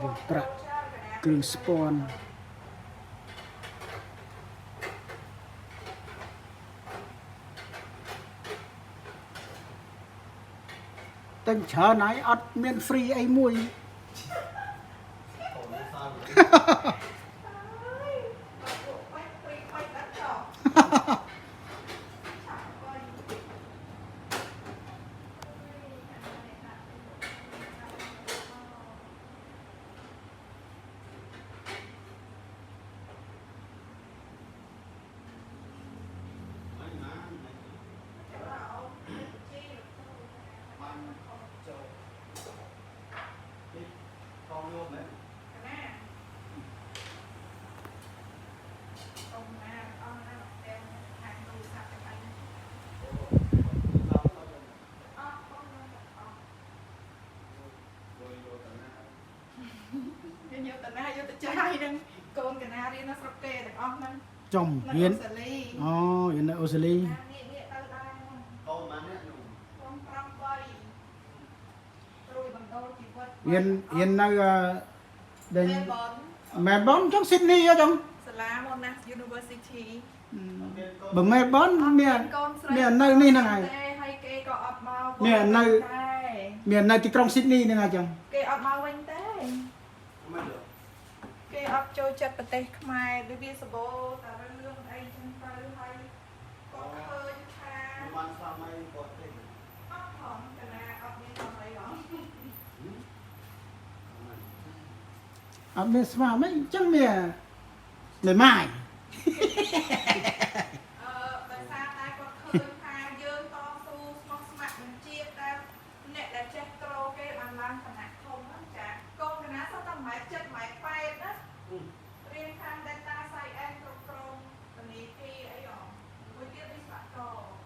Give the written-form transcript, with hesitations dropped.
រឿងប្រាក់គ្រឿងស្ពាន់តែងច្រើនហើយអត់មាន free អីមួយ កូនសើ បាច់ព្រីបាច់ដល់ចោឆាប់បាច់ មិនណាបានចូលនេះកងយកមែន ណាកុំណាអស់ណាទាំងខាងទូរស័ព្ទទាំងអីអស់កុំណាអស់ យកយកតាណា យើងយកតាណាយកទៅចាយនឹងកូនកណារៀននៅស្រុកគេទាំងអស់ហ្នឹង ចំ នៅ រៀន អូស្ត្រាលី អូរៀននៅអូស្ត្រាលី ណាងាកងាកទៅដែរហ្នឹង កូនម៉ានេះនោះ កូន5 3រួយបណ្ដូលជីវិត រៀនរៀននៅអឺដេញ មែលប៊ន មែលប៊នចុងស៊ីដនីហ៎ចុង សាលា Monash University បើមែលប៊នមាន កូនស្រី មាននៅនេះហ្នឹងហើយ ទេហើយគេក៏អត់មក មាននៅ ដែរ មាននៅទីក្រុងស៊ីដនីហ្នឹងហើយចុង គេអត់មកវិញទេ មិនយក គេអត់ចូលចិត្តប្រទេសខ្មែរដូចវាសបោតែរឿងអីចឹងទៅហើយគាត់ឃើញថា បានស្វាមីគាត់ទេ អត់ផងកណាអត់មានអីហង អត់មានស្មាមិនអញ្ចឹងមានមេម៉ាយ អឺដោយសារតែគាត់ឃើញថាយើងតស៊ូស្មោះស្ម័គ្រនឹងជាតិតែអ្នកដែលចេះត្រូគេបានឡើងតំ